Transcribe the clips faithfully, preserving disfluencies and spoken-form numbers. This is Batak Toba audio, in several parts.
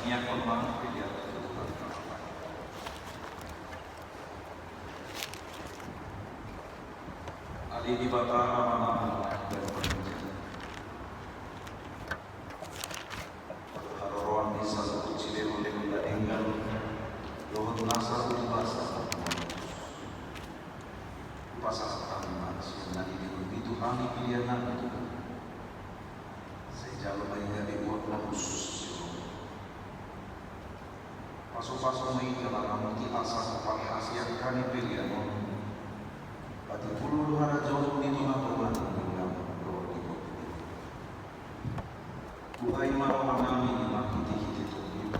Ia hormat pilihan Tuhan. Ale Debata Amanami, dan pangijang. Haroroan ni saluhut silehonlehon na denggan, dohot nasa tu basa. Pasahat hami ma sian na dilehon ni Tuhan i pilihan nami tu. Sai jalo ma i gabe buat na khusus. Pasupasu ma i jala ramoti asa parhasian hami pilihan on. Patipulu harajaon ni Tuhan Tuhan. Tuhan i ma roha nami marhitehite Tondi.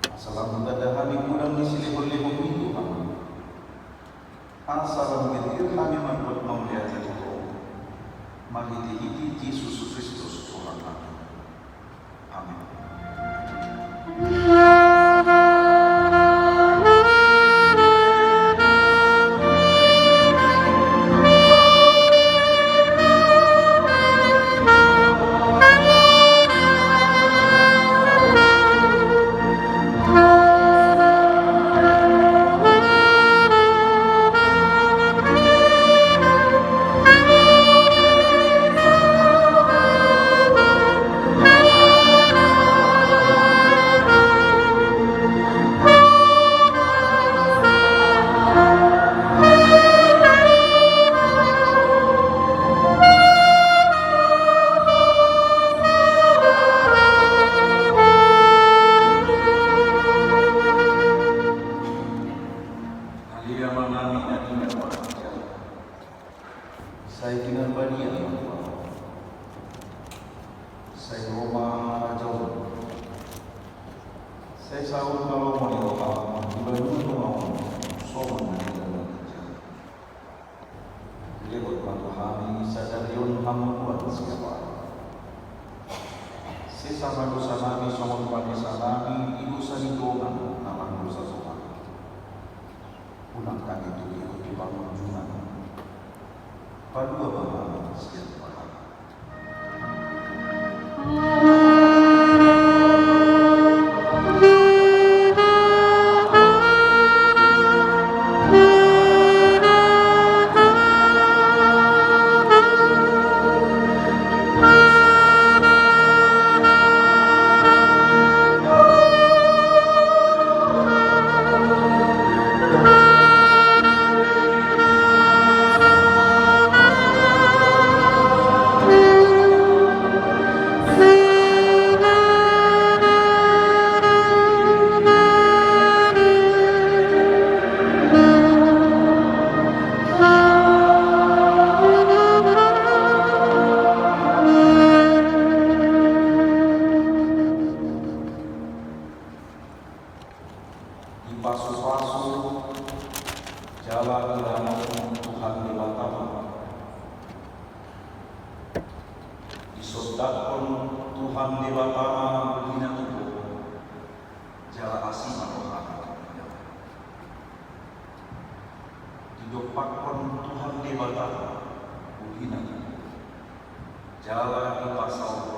Asa lam tanda hami godang ni silehonlehon ni Tuhan. Asa lam girgir hami mambuat mauliate tu Ho, marhitehite Jesus Kristus Tuhan nami. Amen. Sai tinambadia ma Tuhan. Sai ro ma harajaon. Sai saut ma lomo ni roham di banua tonga on, songon na di banua ginjang. Lehon ma tu hami sadari on hamunduan siapari. Sesa ma dosa nami songon panesanami di dosa ni dongan na mardosa tu hami. Unang hami togihon tu pangunjunan. Palua ma hami sian pangago. Dipasupasu jala diramoti Tuhan Debata ma. Disondangkon Tuhan Debata ma bulina tu ho, jala asi ma rohana. Didompakkon Tuhan Debata ma bulina tu ho, jala dipasaut